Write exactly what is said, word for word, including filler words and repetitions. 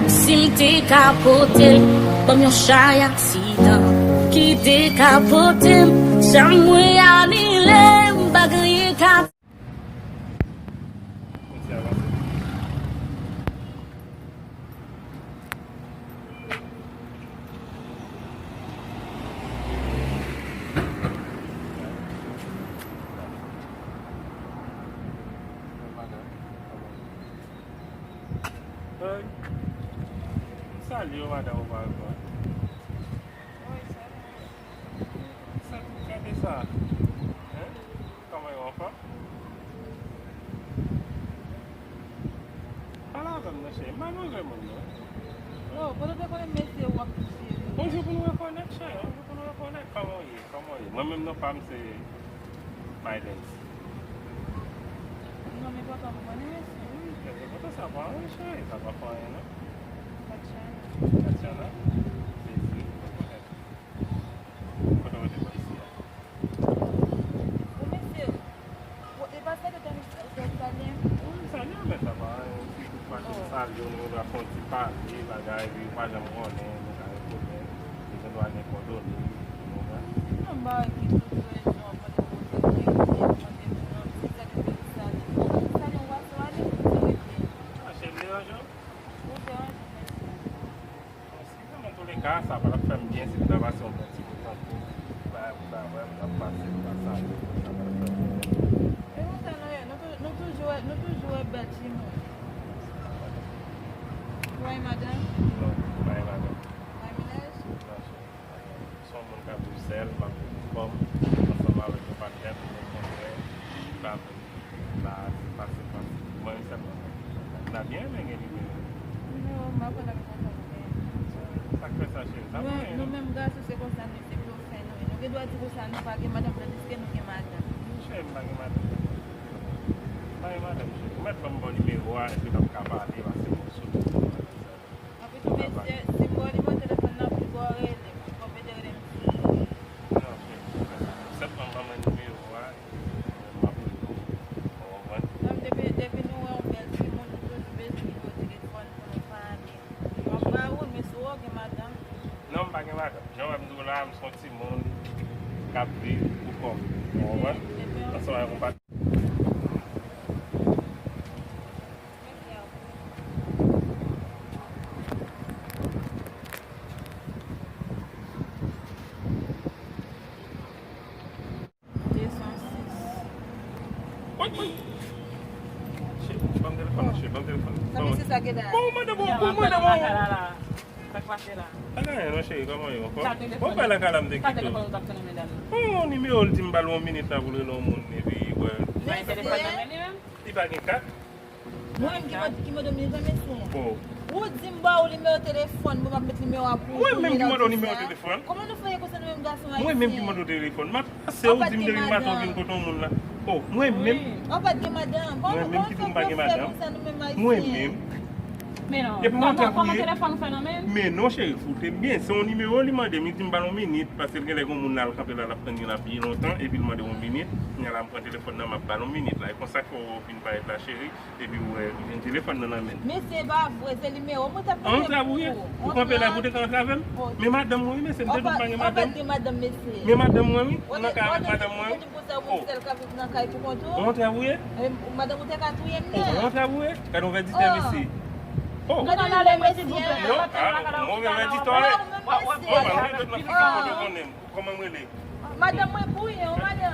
Si m te ka pote l, ban m yon chay aksidan ki te ka pote m. Sa mwen anile, m pa genyen ka. Hey, m salye w, madanm, ou pa reponn. Wi, salye. Sa, gade sa. Hein? Kòman yo anfòm? Pale avè m non, cheri. M pa nan granmoun non. Yo, kote w te konnen mesye w ap touche li? On jou pou nou rekonèt, cheri. On jou pou nou rekonèt. Kòman w ye? Kòman w ye? Mwen menm non pa m se Biden. Non, men papa m konnen mesye wi. Enpòtan sa pa anyen, cheri. Sa pa fè anyen non. Tatiana. Tatiana? Sezi. Kote w rete bò isi a? Ou mesye, ou, e pa salye w te, ou te salye m? Wi, m salye w, men sa pa anyen. Si tout mache m salye w, nou gen dwa fè yon ti pale, bagay, epi ou pa janm konnen, nou ka gen pwoblèm. Li gen dwa gen kòdone, ou konprann? Non, m pa wè ki tout rezon w ap mande m kote m ye, ou mande m non, m se sèl yon ti salye. Ou salye yon waso ale, ou salye m. Ah, cheri, m deranje w? Ou deranje m, mesye. Bon, si, nan touleka, sa pral fè m byen si m ta pase yon bon ti moman pou bagay pou ta wè m, m ap pase pou ta salye m, sa pral fè m byen. E konsa nou ye, nou tou-, nou toujou wè, nou toujou wè bèl timoun. Ou pa gen madanm? Non, m pa gen madanm. Ou pa gen mennaj? Non, cheri, m pa gen. Se yon moun k ap viv sèl, m ap viv pou kò m, ansanm avèk yon patnè pou mwen kontre, li pa vle la, se pase, pase. Mwen menm sèlman. M ta byen renmen gen nimewo. Nimewo m pa pran nan kontan pou gen. Sa k fè sa, cheri? Sa pa anyen, non. Nou menm gason, se konsa nou ye, se plo fen nou ye. Nou gen dwa di konsa nou pa gen madanm, tandiske nou gen madanm. Cheri, m pa gen madanm. M pa gen madanm, cheri. Ou mèt ban m bon nimewo a, epi n ap ka pale, pase m yon sou. Anpi tou, mesye, si m ba w nimewo telefòn nan, pou w rele m, pou w pede rele m sou. Non, cheri, sèlman ban mwen nimewo a, epi mwen menm m ap rele w. Ou konprann? Non, depi, depi nou wè yon bèl timoun, nou toujou bezwen nimewo telefòn pou nou pale. M ap ba ou l, men si w gen madanm. Non, m pa gen madanm. Jan w wè m di w la, m se yon timoun k ap viv pou kò m. Ou konprann? Ansanm avèk yon patnè. Woy, woy. Cheri, ban m telefòn nan, cheri, ban m telefòn nan. Sa mesye sa gen la? Bon, ou mande m, ou mande m. Sa k pase la? Pa gen anyen non, cheri, kòman w ye ankò? Bon, pa lakay la m te kite w. Bon, nimewo l di m ba l yon minit la pou l rele yon moun, epi, wè. Li pa gen kat. Mwen menm ki mande, ki mande w nimewo, mesye. Bon. Ou di m ba w nimewo telefòn, bon, m ap met nimewo a pou ou. Mwen menm ki mande w nimewo telefòn. Kòman nou fè ye konsa nou menm gason ayisyen? Mwen menm ki mande w telefòn. M ap pase, ou di m depi maten w vin kote yon moun la. Oh, mwen menm. Ou pa t gen madanm. Mwen menm ki di m pa gen madanm. Mwen menm. Men non, epi mwen kòman telefòn ou fè nan men l? Men non, cheri, koute m byen. Se yon nimewo li mande m, li di m ba l yon minit, paske l genlè gen yon moun la, l kanpe la, l ap tann li la byen lontan, epi l mande yon minit. Kounye a la, m pran telefòn nan, m ap ba l yon minit la. E konsa k fè w vin parèt la, cheri. Epi w wè, li gen telefòn nan nan men l. Mesye, e pa vre, se nimewo mwen t ap mande pou ou. Antrave ou ye? Ou kanpe la pou w te ka antrave m? Men madanm mwen wi, mesye, m te di w m pa gen madanm. Ou pa t gen madanm, mesye. Men madanm mwen wi, ou nan kay avèk madanm mwen wi. Ou di konsa ou se sèl k ap viv nan kay pou kont ou? Ou antrave ou ye? Madanm ou te ka touye m nan. Ou antrave ou ye? Gade yon vèditè, mesye. Oh. Nou nan ale, mesye. Non, ah, move vèditè w ye. Bon, pa mete nan figi m pou w konnen m. Kòman m rele? Madanm mwen bouyon, madanm.